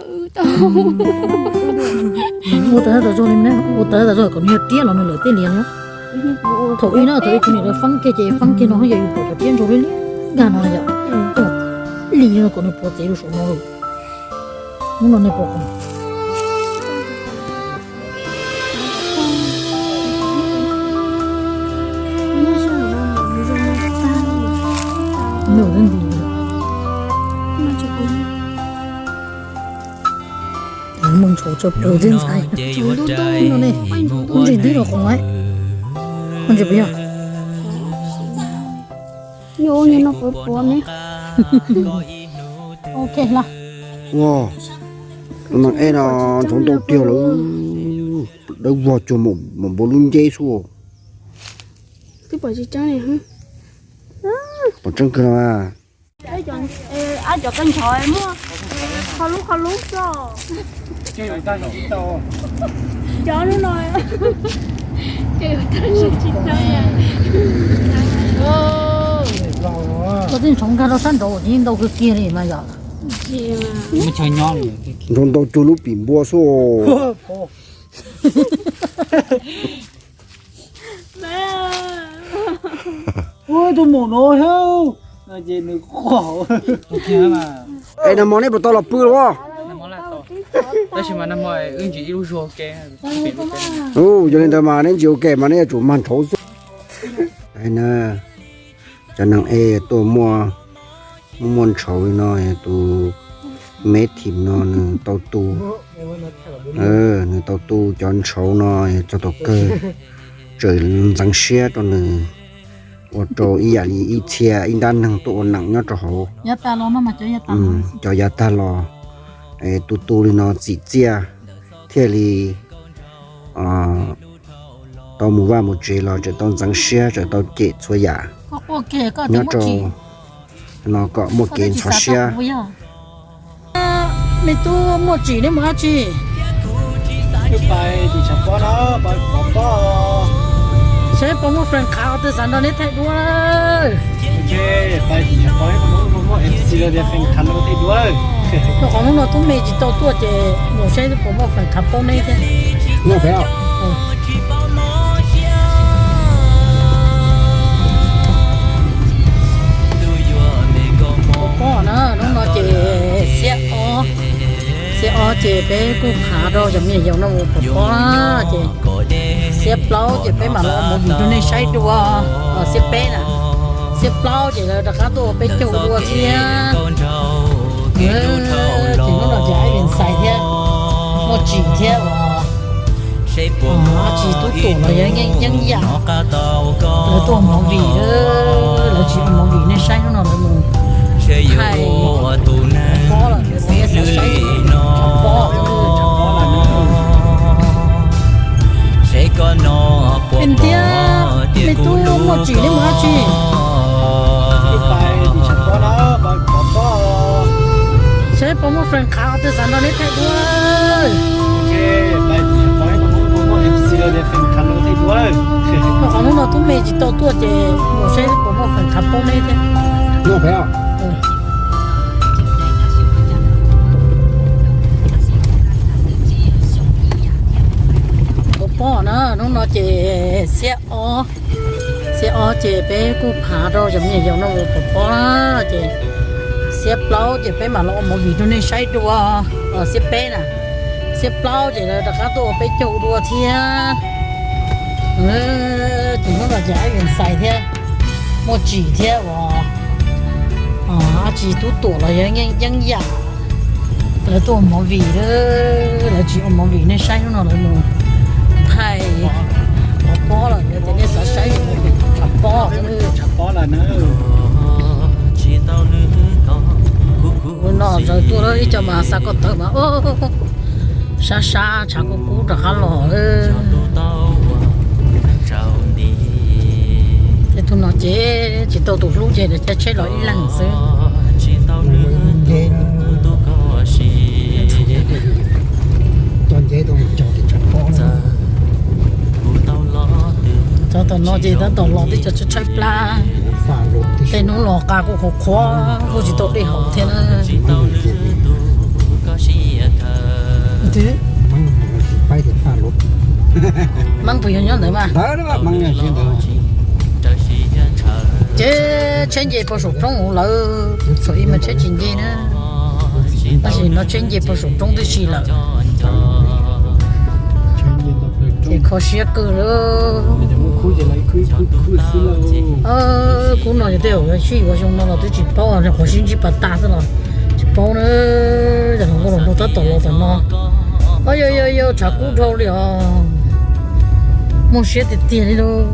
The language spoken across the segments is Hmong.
Ua tas tas zog li ne, ua tas tas zog kom nws yog riab los nws lawm tej lias no. Thaum ub no thaum ub kuv niam lawv faib kiag ces faib kiag no yog yus pom cov riab ntsaus li nkag no yom. Li no kom nws pov txev rau saum no lawm. Hnub no nej pom Mus ntshauv tso pus thiab ntxhais. Ntsis ntib los qhov ntsis puas yog? Ua, neeg ej no ntshauv ntau tiag lawm. Dawb vog cuag maum npua lub nceb xwb. Pom tseeb kawg no. Cov koj ntshauv muaj qhov lub qhov lub xwb. Cov lub no. Koj txij ntshauv nkag rau sab nraud ces ntau kawg kiag li mas yom. Ntshauv ntau cuag lub pim npua xwb. Ua tus maum no thiab. Es nag hmo neb puas tau los pw los? Tab sis mas nag hmo wb ntsis ib lub zog ke. Yog li ntawd mas neb ntsis ua ke mas neb yuav tsum mag ntshauv xwb. Cov neeg ej tuaj muaj, muaj muaj ntshauv li no, tus me thim no nws tau tu, nws tau tu cov ntshauv no txog thaum kawg, tseem ntxeev siab rau nws, ua rau ib yam li ib txhia ib nrab neeg tuaj ua neem nyob rau hauv. Cov yav tag los tu tu li no txim txiaj thiaj li tau mus vaj mus tsev los tseem tau ntxeev siab, tseem tau cem txhua yam nyob rau no kom muaj kev ntxhov siab. Me tub Muaj Tsim, neb mus dab tsi? Saib puas muaj friend qhav uas twg xav nrog neb thaij duab. Qhov hnub no tub me tsis tau tuaj ces mus saib puas muaj friend qhav paub neb thiab. Pov pob na, hnub no ces xiab ob, xiab ob ces peb kuj phav rau cov me nyuam yaus no mus pov pob na ces xiab plaub ces peb mam los ua movie rau nej saib dua. Xiab peb na, xiab plaub ces lawv rov qab tuaj ua peb caug dua thiab. Ces hnub no ces Ab Yees Xais thiab Muaj Tsim thiab Ab Tsis Tub Tuam los yog Yeeb Yam lawv tuaj ua movie, lawv tsis ua movie nej saib hnub no lawv mus thaij pob lawm, nej xav saib tshav pob. Pem thiab, me tub Muaj Tsim neb mus dab tsi? Saib puas muaj friend qhav uas twg xav nrog neb thaij duab. Qhov hnub no tub me tsis tau tuaj ces mus saib puas muaj friend qhav paub neb thiab. Pov pob na, hnub no ces xiab ob, xiab ob ces peb kuj phav rau cov me nyuam yaus no mus pov pob na ces xiab plaub ces peb mam los ua movie rau nej saib dua. Xiab peb na, xiab plaub ces lawv rov qab tuaj ua peb caug dua thiab. Ces hnub no ces Ab Yees Xais thiab Muaj Tsim thiab uas Ab Tsis Tub Tuam los yog Yeeb Yam lawv tuaj ua movie, lawv tsis ua movie nej saib hnub no lawv mus thaij tshav pob lawm, yog tias nej xav saib tshav pob, tshav pob lawm na. Hnub no zawv tuaj ib co mas xa ko taw mas sab sab tshav kub kub rov qab los. Tej tug no ces tsis tau tus hlub ces lawv caij tsheb los ib leeg xwb. Cov tom no ces tab tom los tej cov tshaib tshaib plab, tej hnub los qa kuj qhuav qhuav kuj tsis tau dej haus thiab na. Puas yog nyob ntawd mas? Ces tsheb nce puag saum roob lawm, saum ib mas tsheb tsis nce na. Tab sis no tsheb nce puag saum roob tib si lawm. Ces kho siab kawg li. Kub no ces tej zaum sib yuav xyoo no los twb tsis paub, qhuav sib ntsib pas tas xwb los tsis paub na. Cov hluas nkauj hluas nraug tab tom los tom no. Au yau yau yau, tshav kub dhau li os. Muaj siab tiag tiag li lauj.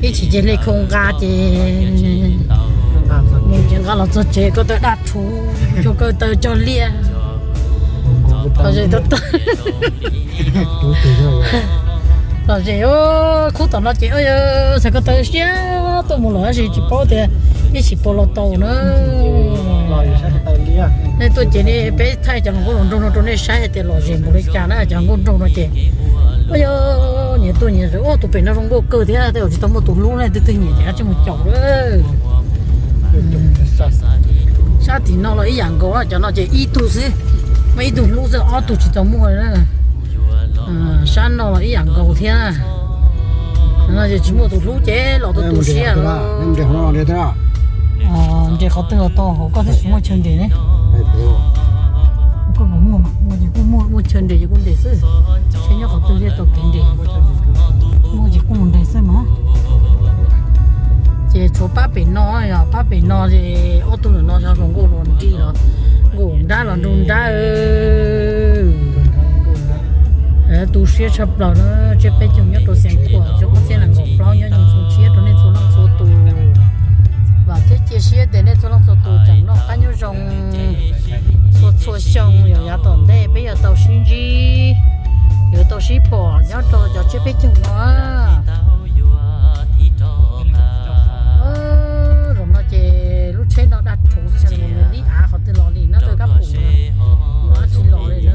Ib chim ces hle khau nqa ces mus ces nqa los txog tsev ko taw daj rhuv, cog ko taw cog liaj. Los ze tau tag. Los ze, khub tom no ces xav ko taw siab tuaj mus lawm tab sis tsis paub tias ib chim puas los tau na. Nej tuaj ces nej, peb thaij cov hluas nkauj hluas nraug no rau nej saib hais tias lom zem npaum li cas na cov nkauj nraug no ces. Au yau, nyias tuaj nyias, ua tus pem no zoo nkauj kawg thiab, tej zaum tsis tau muaj tus hlub ne, twg twg nyiam ces kav tsij mus caum lawm. Sab tim no los ib yam nkaus, cov no ces ib tug xwb, muaj ib tug hlub xwb, ob tug tsis tau muaj na. Sab no los ib yam nkaus thiab. No ces tsis muaj tus hlub ces los tu tu siab. Nres qhov twg los tau, hauv koj thiaj tsis muaj chaw nres ne. Koj puas muaj mas, muaj ces kuj muaj, muaj chaw nres ces kuj nres xwb. Seb nyob qhov twg thiaj tau kev nres. Muaj ces kuj mus nres xwb mas. Ces tshuav pab pem no, yog pab pem no ces ob tug ntawm no xyov hluas nkauj hluas nrig los, nkauj nrab los nraug nrab. Tu siab tshaj plaws na, tsiab peb caug nyob rau Xeev Khuam xyoo ob txhiab nees nkaum plaub nyob nyoog xyoo tshiab rau nej txhua leej txhua tus. Vam thiab cia siab tias nej txhua leej txhua tus tseem noj qab nyob zoo txhua txhua xyoo, yog yav tom ntej peb yuav tau sib ntsib, yuav tau sib pom nyob rau cov tsiab peb caug no. Zaum no ces lub tsheb no daj rhuv xwb, xyov nws mus lib av qhov twg los li no rau kab pum no, dab tsi los li na.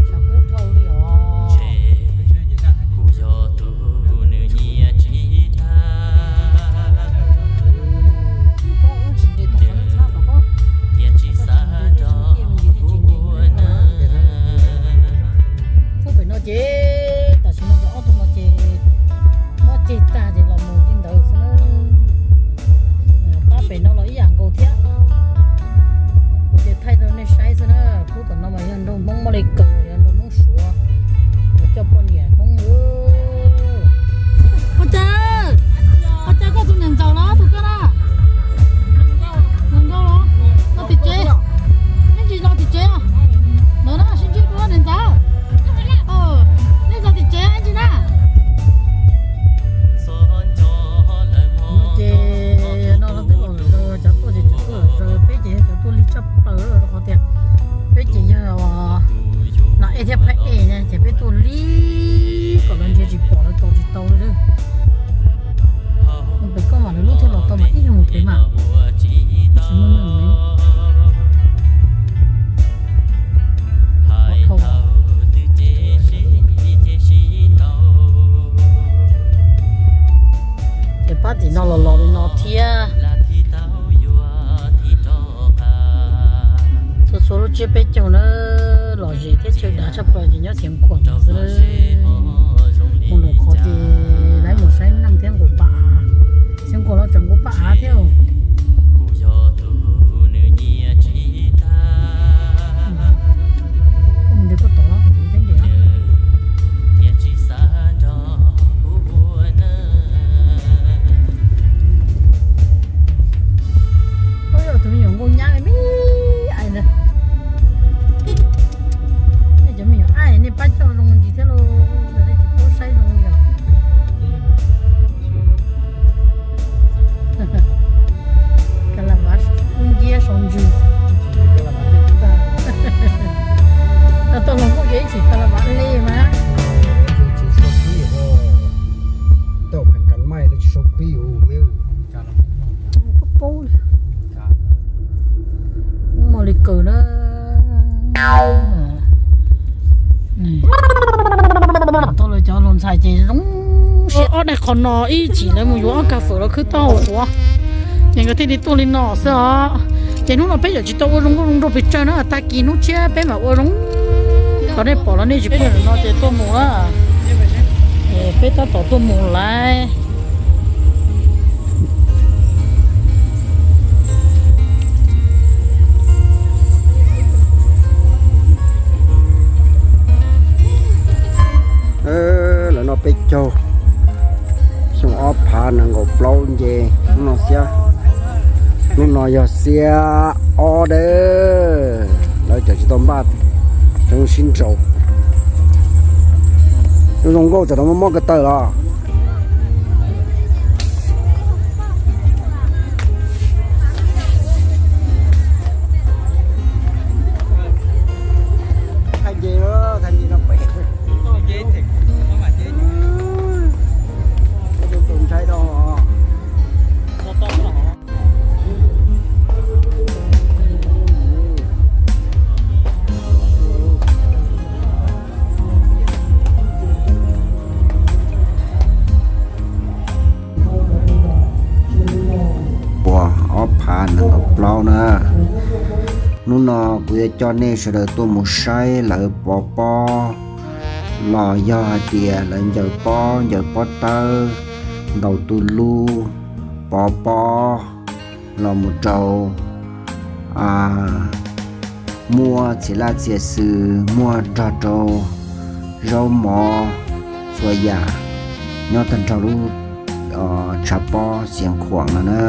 Tshav kub dhau li os. Khub pem no ces tam sim no ces ob tug no ces mob ceg tag ces los mus li ntawd xwb na. Pab pem no los ib yam nkaus thiab. Kuv ces thaij rau nej saib xwb na. Khub tom no mas yog nraug Hmoob Mauj Li Kaws, yog nraug Hmoob Suav, coj poj niam Hmoob. Ua cas, ua cas koj tus niam ntxawm los tus koj na? Niam nkauj los? Los tim tsev. Nej tsis los tim tsev os? Ntawd na sib ntsib dua niam ntxawm. Nej los tim tsev ntsis na. Ces no twb los lawm, cov tuaj ces tsis tuaj lawm, peb ces yog cov tuaj lig tshaj plaws rau qhov tias peb ces yog nas ej thiab phab ej na ces peb tuaj lig kom lawv nrhiav tsis pom lawv tos tsis tau li. Mus pem koj mam lawv lub thiaj los tau mas ib yam mus pem mas tsis muaj neeg li. Ces pab tim no los los li no thiab. Txhua txhua lub tsiab peb caug na, lom zem thiab chaw dav tshaj plaws ces nyob Xeev Khuam xwb. Mus lawm qhov ces lawv mus saib neeg thiab nqus paj av. Xeev Khuam los tseem nqus paj av thiab. Koj mus nres koj tod los kuv tus peb nres. Tus me nyuam nkauj nyab me ais ntawd. Nej cov me nyuam aib nej pab coj zoo ntsis thiab lauj, nej tsis paub saib zoo li os. Ka la vav kub nciab so ntsws. Tau los muaj ib chim ka la vav le mas. Tsis sau pib, tau pheem kas maij tsis sau pib. Paub paub li. Muaj li kawg na. Tau lawv cov hluas ntxhais ces zoo siab. Ob daig qhov no ib chim lawv mus yuav ob kag fawm los khwb taub hau ua, ces nkawd thiaj li tuaj li no xwb os. Ces hnub no peb yuav tsis tau ua zoo nkauj zoo nraug pes tsawg na, tag kis hnub tshiab peb mam ua zoo nkauj Thaum nej pom los nej tsis pom no ces tuaj mus na. Peb tab tom tuaj mus lawm. Lawv noj peb caug, xyoo ob phav nees nkaum plaub nce hnub no xiab, hnub no yog xiab ob dawb. Lawv cov tsis tau npaj, zoo sib nraus. Zoo zoo nkauj tsam no mob ko taw los. Uas ob phav nees nkaum plaub na. Hnub no kuv yuav coj nej sawv daws tuaj mus saib lawv pov pob, los yog hais tias lawv ncaws pob, ncaws pob tawb, ntaus tus lub, pov pob, los mus rau muaj txhia laj txhia xwm muaj nrog rau zaub mov txhua yam nyob tag nrho lub tshav pob Xiav Khuam no na.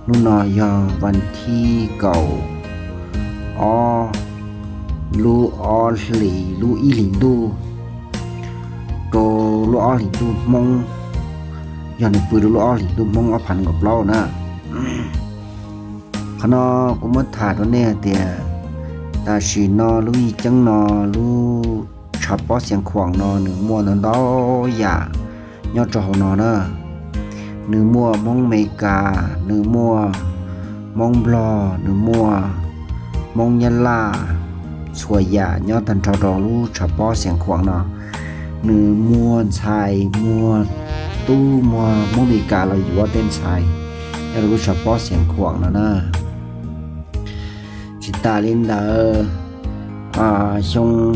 Hnub no yog vas thib kaum ob lub ob hlis, lub ib hlis ntuj rau lub ob hlis ntuj Hmoob, yog nws pw rau lub ob hlis ntuj Hmoob ob phav nees nkaum plaub na. Qhov no kuv muab tham rau nej hais tias tam sim no lub yij ceeb no, lub tshav pob Xiav Khuam no nws muaj ntau ntau yam nyob rau hauv no na. Nws muaj Hmoob Amelikas, nws muaj Hmoob Nplog, nws muaj Hmoob Nyab Laj, txhua yam nyob tag nrho rau lub tshav pob Xiav Khuam no. Nws muaj ntxhais, muaj tub, muaj Hmoob Amelikas los yuav tej ntxhais nyob rau lub tshav pob Xiav Khuam no na. Tsis tas li ntawd, xyoo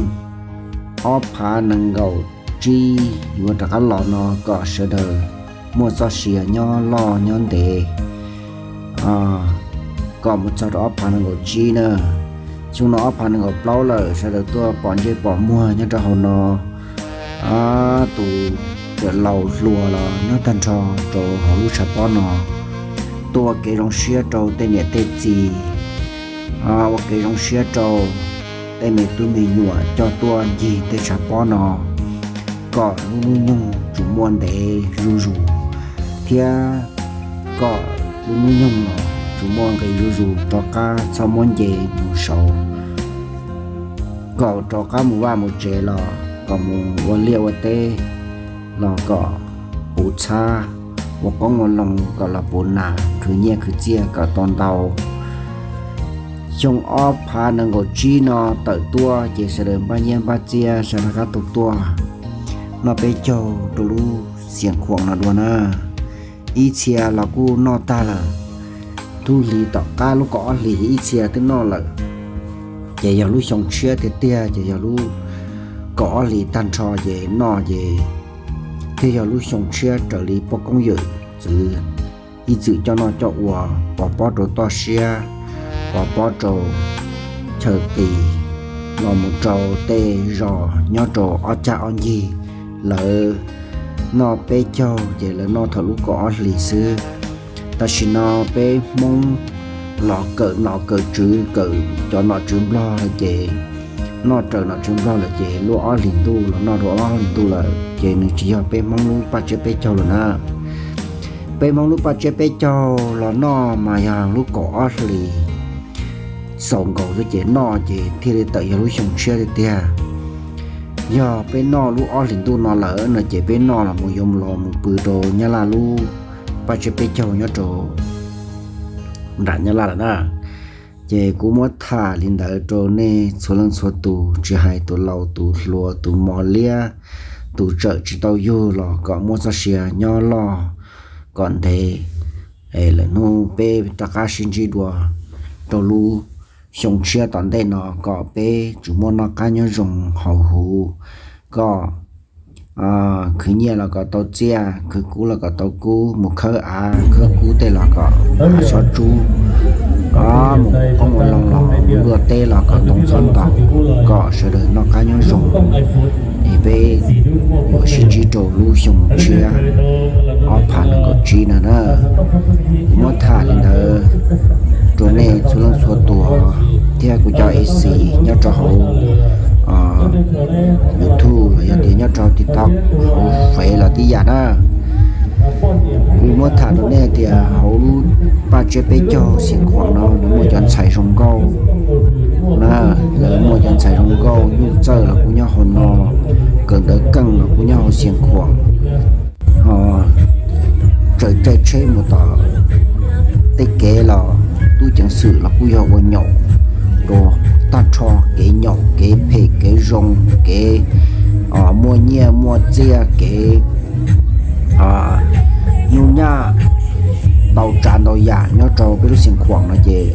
ob phav nees nkaum tsib yuav rov qab los no kom sawv daws muaj txoj sia nyob loj nyob ntev, kom mus txog rau ob phav nees nkaum tsib na. Xyoo no ob phav nees nkaum plaub lawm, sawv daws tuaj pom ntsej pom muag nyob rau hauv no. Tus cawm laus hluas los nyob tag nrho rau hauv lub tshav pob no, tuaj ua kev zoo siab rau tej niam tej txiv, ua kev zoo siab rau tej me tub me nyuam coj tuaj ncig tej tshav pob no, kom lub hnub nyoog tsuas muaj ntev zuj zus, thiab kom lub hnub nyoog no tsuas muaj nqis zuj zus, rov qab txhob muab nce mus saud, kom rov qab mus vaj mus tsev los kom mus ua liaj ua teb los kom puv txhab, ua qoob ua loo kom los puv nas, khwv nyiaj khwv txiaj kom tau ntau. Xyoo ob phav nees nkaum tsib no tawm tuaj ces sawv daws npaj nyiaj npaj txiaj sawv daws rov qab tau tuaj noj peb caug rau lub Xiav Khuam no dua na. Ib txhia los kuj noj tag lawm, lub hlis tom qab lub kaum ob hlis ib txhia twb noj lawm. Ces yog lub xyoo tshiab tiag tiag ces yog lub kaum ob hlis tag nrho ces noj ces thiaj yog lub xyoo tshiab raws li poj koob yawm txwv ib txwm coj noj coj ua, pov pob rau toj siab, pov pob rau chaw qis, los mus rau tej zos nyob rau ob cag ob ncig, lawv noj peb caug ces lawv noj thaum lub kaum ob hlis xwb. Tam sim no peb Hmoob los kawm nom kawm tswv, kawm cov nom tswv Nplog lawm ces, noj raws nom tswv Nplog lawm ces lub ob hlis ntuj los noj rau ob hlis ntuj lawm ces nws tsis yog peb Hmoob lub paj tsiab peb caug lawm na. Peb Hmoob lub paj tsiab peb caug los noj mas yog lub kaum ob hlis xaus nkaus xwb ces noj ces thiaj li tawm yog lub xyoo tshiab tiag tiag. Yog peb noj lub ob hlis ntuj no lawm no ces peb noj los mus yuav los mus pw rau Nyab Laj lub paj tsiab peb caug nyob rau nram Nyab Laj lawm na. Ces kuv muab tham li ntawd rau nej txhua leej txhua tus, tsis hais tus laus tus hluas tus mos liab, tus tsawm tsis tau yug los kom muaj txoj sia nyob loj kom ntev. Lwm hnub peb rov qab sib ntsib dua rau lub xyoo tshiab tom ntej no kom peb tsuas muaj noj qab nyob zoo hauv huv, koj khwv nyiaj los kom tau txiaj, khwv kub los kom tau kub, mus khawb av khawb kub tej los kom av xob tsub, mus qoob mus loo los mus luaj teb los kom tau txhob ntau, kom sawv daws noj qab nyob zoo. Es peb yuav sib ntsib rau lub xyoo tshiab ob phav nees nkaum tsib no na. Kuv muab tham li ntawd rau nej txhua leej txhua tus thiab kuv cov A C nyob rau hauv YouTube los yog tias nyob rau TikTok, hauv Fev los tib yam na. Kuv muab tham rau nej tias hauv lub paj tsiab peb caug Xiav Khuam no nws muaj cov ntxhais zoo nkauj na, lawv muaj cov ntxhais zoo nkauj nyuj txawj los kuj nyob hauv no, kawm ntawv keej los kuj nyob hauv Xiav Khuam. Ho tsaws caij tsheb mus tom tej kev los tub ceev xwm los kuj yog ua nyaum rau tag nrho, kev nyaum kev phem kev zoo, kev muaj nyiaj muaj txiaj, kev nyuj nyaj, ntau tsav ntau yam nyob rau peb lub Xiav Khuam no ces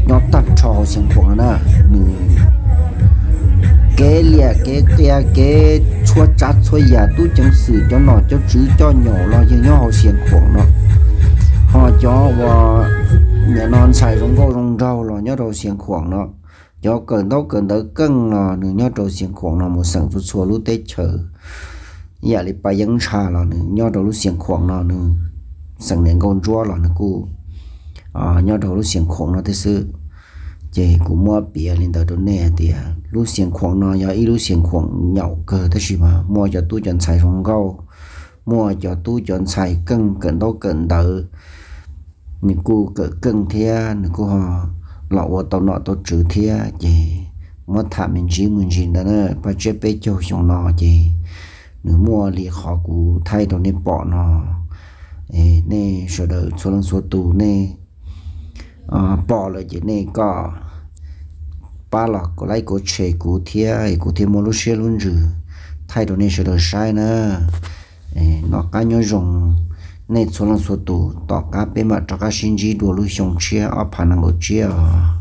nyob tag nrho hauv Xiav Khuam no na. Nws kev liam kev qias kev txhua tsav txhua yam, tub ceev xwm cov nom cov tswv coj nyaum los yeej nyob hauv Xiav Khuam no. Ho cov uas nim no ntxhais zoo nkauj zoo nraug los nyob rau Xiav Khuam no. Cov kawm ntaub kawm ntawv keej los nws nyob rau Xiav Khuam no mus xeem txhua txhua lub teb chaws. Ib yam li Paj Yeeb Ntsha los nws nyob rau lub Xiav Khuam no, nws xeem niam nkauj ntsuab los nws kuj nyob rau lub Xiav Khuam no thiab xwb. Ces kuv muab piav li ntawd rau nej hais tias lub Xiav Khuam no yog ib lub Xiav Khuam nyaum kawg tab sis mas muaj cov tub cov ntxhais zoo nkauj, muaj cov tub cov ntxhais keej kawm ntaub kawm ntawv, nws kuj kawm keej thiab nws kuj ho los ua tau nom tau tswv thiab. Ces muab tham me ntsis me ntsis ntawd na, paj tsiab peb caug xyoo no ces nws muaj li qhov kuv thaij rau nej pom no. Nej sawv daws txhua leej txhua tus nej pom lawm ces nej koj pab los kov like kov share kuv thiab es kuv thiaj muaj lub siab lub ntsws thaij rau nej sawv daws saib na. Noj qab nyob zoo nej txhua leej txhua tus, tom qab peb mam rov qab sib ntsib dua lub xyoo tshiab ob phav nees nkaum tsib os.